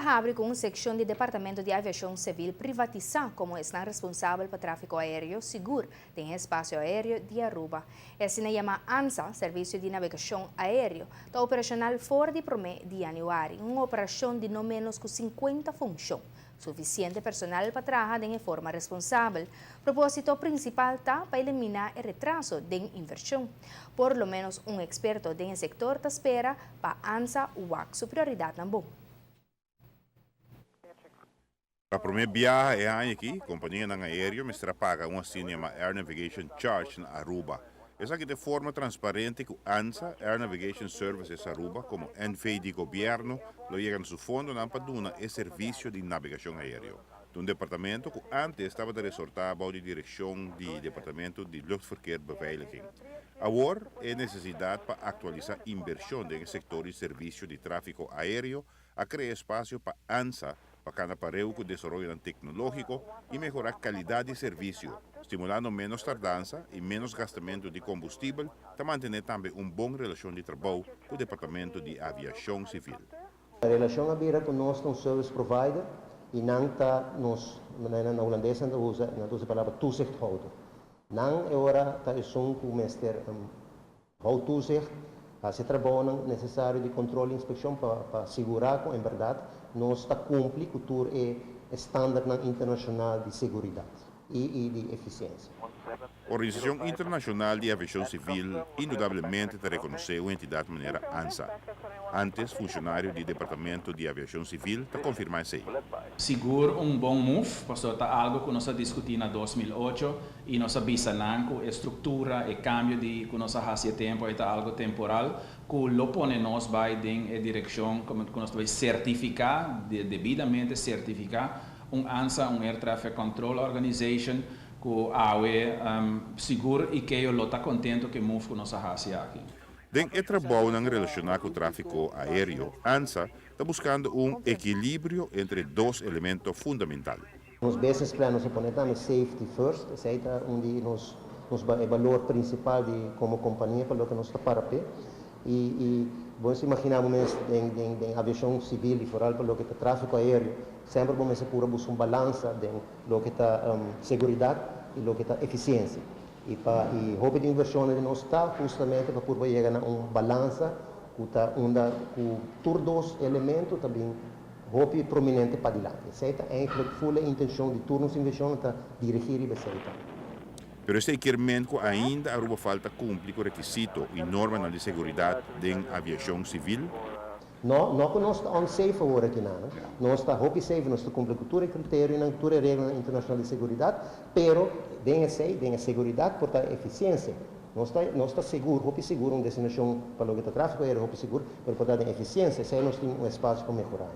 habri cu un seccion di Departamento di Aviacion Civil privatisa como esnan responsabel pa trafico aereo sigur den e espacio aereo di Aruba. E asina yama ANSA, Servicio di Navegacion Aereo, ta operacional for di prome di januari, un operacion di no menos cu 50 funcion. Suficiente personal pa traha den e forma responsabel. Proposito principal ta pa elimina e retraso den inversion. Por lo menos un experto den e sector ta spera pa ANSA wak su prioridadnan bon. Pa prome biaha e aña aki, companianan aereo mester a paga un asina yama Air Navigation Charge na Aruba. Esaki ta e forma transparente cu ANSA, Air Navigation Services Aruba, como NV di gobierno lo yega na su fondonan pa duna e servicio di navegacion aereo. Ta un departamento cu antes tabata resorta bou di direccion di Departamento di Luchtverkeerbeveiliging. Awor e necesidad pa actualisa inversion den e sector di servicio di trafico aereo a crea espacio pa ANSA pa cana pareu cu desaroyonan tecnologico y mehora calidad di servicio, stimulando menos tardansa y menos gastamento di combustibel, ta mantene tambe un bon relacion di trabou cu Departamento di Aviacion Civil. E relacion a bira cu nos ta un service provider y nan ta nos, na Hulandes nan ta usa e palabra toezichthouder. Nan e ora ta esun cu mester hou toezicht, haci trabounan necesario di control y inspeccion pa sigura cu en berdad nos ta cumpli cu tur e standardnan internacional di seguridad y di eficiencia. Organisacion Internacional di Aviacion Civil indudablemente ta reconoce un entidad manera ANSA. Antes, funcionario di Departamento di Aviacion Civil ta confirma esey. Sigur un bon move, pasobra ta algo cu nos a discuti na 2008 y nos a bisa nan cu e structura e cambio di cu nos a haci tempo ta algo temporal, cu lo pone nos bay den e direccion cu nos bay certifica, debidamente certifica, un ANSA, un Air Traffic Control Organization, cu awe sigur y cu lo ta contento cu e move cu nos a haci aki. Den e trabounan relaciona cu trafico aereo, ANSA ta buscando un ekilibrio entre dos elemento fundamental. Nos business plan nos a pone tambe safety first, esey ta un di nos balor principal di como compania pa loke nos ta para pe. Y bon, imagina mes den aviacion civil y vooral pa loke ta trafico aereo, semper bo mester pura busca un balansa den loke ta seguridad y loke ta eficiencia. Y hopi di inversion di nos ta justamente pa por yega na un balansa cu ta unda cu tur dos elemento tambe hopi prominente pa dilanti. Esey ta eigenlijk full intencion di tur nos inversion ta dirigi riba esey ta. Pero esey kiermen cu ainda Aruba falta cumpli cu requisito y norma di seguridad den aviacion civil? No, no cu nos ta unsafe awor aki no. Nos ta hopi safe, nos ta cumpli cu tur criterio y tur regla internacional di seguridad, pero den esey, den seguridad por ta eficiencia. Nos ta sigur, hopi sigur un destinacion pa loke ta trafico aereo hopi sigur, pero por ta den eficiencia, esey nos tin un espacio pa mehora.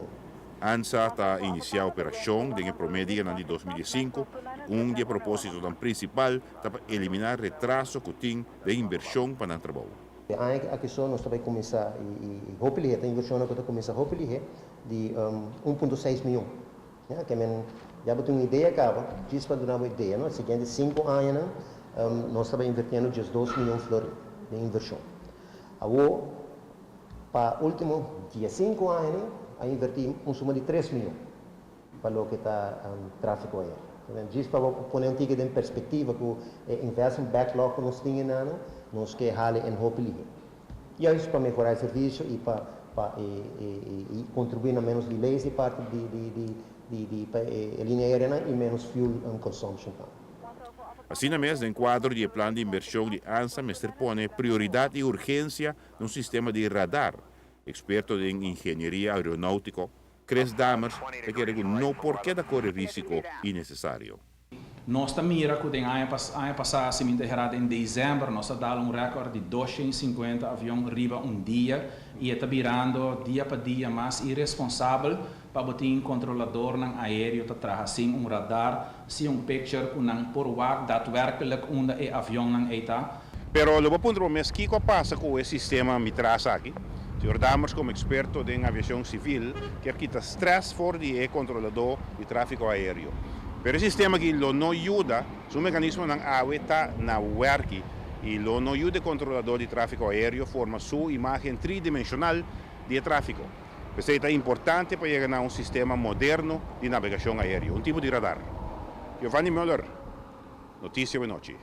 ANSA ta inicia operacion den promedio di 2005. Un di e propositonan principal ta pa elimina retraso cu tin di inversion pa nan trabou. Aki so nos tambe a cuminsa y hopelijk, e inversion cu ta cuminsa hopelijk di 1.6 miyon. Ja, kiermen, ya bo tin un idea caba, djis pa duna un idea, no? Siguiente 5 aña, nos ta invirtiendo 12 miyon florin di inversion. Awor, pa ultimo 5 aña, a inverti un suma di 3 miyon pa loke ta trafico aereo. Anto, djis pa pone un tiki den perspectiva cu e investment backlog cu nos tin, nos kier hala e hopi lihe. Y esey pa mehora e servicio y pa y contribui na menos delays di parti di e linea aereo y menos fuel consumption tambe. Asina mes, den cuadro di plan di inversion di ANSA, mester pone prioridad y urgencia den sistema di radar. Experto den ingenieria aeronautico, Chris Dammers, ta kere cu no por keda core risico innecesario. Nos ta mira cu aña pasa, si mi na december, nos a dal un record di 250 avion riba un dia y ta birando dia pa dia mas irresponsabel pa bo tin controladornan aereo ta traha sin un radar, sin un picture cu nan por wak daadwerkelijk unda e avionnan ta. Pero lo punto mes kico a pasa cu e sistema Mitras aki? Señor Dammers, como experto den aviacion civil, kier kita stress for di e controlador di trafico aereo. Pero e sistema aki lo no yuda, su mecanismonan awe ta na werki y lo no yuda e controlador di trafico aereo forma su imagen tridimensional di trafico. P'esey ta importante pa yega na un sistema moderno di navegacion aereo, un tipo di radar. Giovanni Muller, Noticia Nochi.